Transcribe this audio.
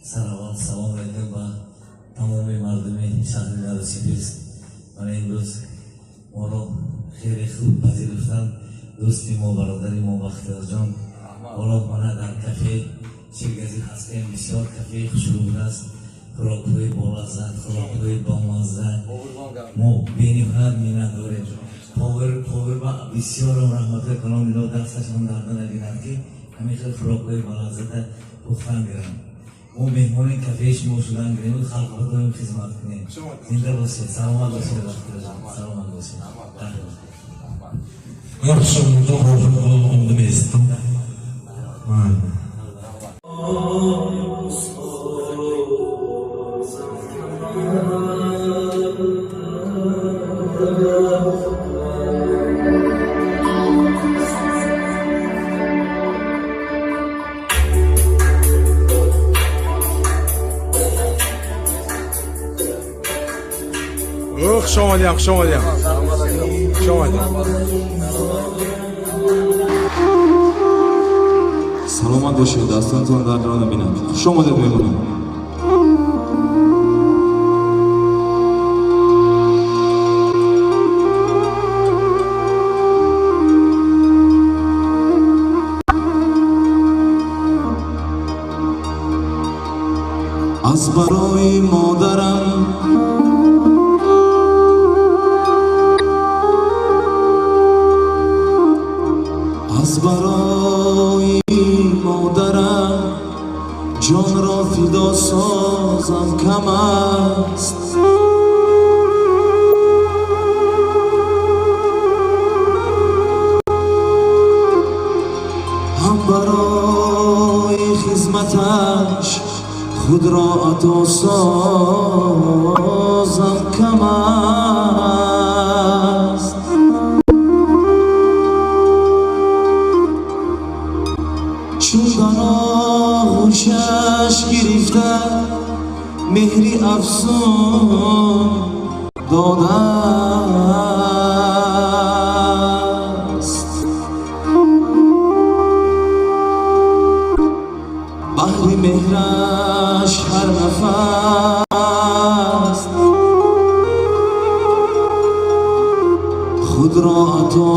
Сараввал салом мекунем ба тамоми мардуми шаҳри Новосибирск. Мана имрӯз моро хеле хуб пазируфтанд. Дӯсти мо, бародари мо Бахтиёрҷон. Ҳоло мана дар кафе Ширгазӣ ҳастем. Бисёр кафеи хушрӯ будааст. Хӯрокҳои болаззат, хӯрокҳои бомазза. Мо бениҳоят миннат дорем. Повар ба бисёрам раҳматҳои калон, ино дасташон дарда набинад, ки ҳамин хел хӯрокҳои болаззата пухтан гиранд. Мо меҳмони кафеи шумо шудан гирем, халқро дорем хизмат кунем. Зинда бошед, саломат бошед, Бахтиёрҷон, саломат бошед. Yaxshi, омадам, eshitdim. Mayli. Хуш омадем, хуш омадем, хуш омадем. Саломат бошед, дастонтон дардро набинад. Хуш омадед, мемонем. Аз барои модарам, аз барои модарам ҷонро фидо созам, кам аст. Ҳам барои хизматаш худро ато созам, кам аст. Чун дар оғӯшаш гирифта меҳри афзун додааст, баҳри меҳраш ҳар нафас худро ато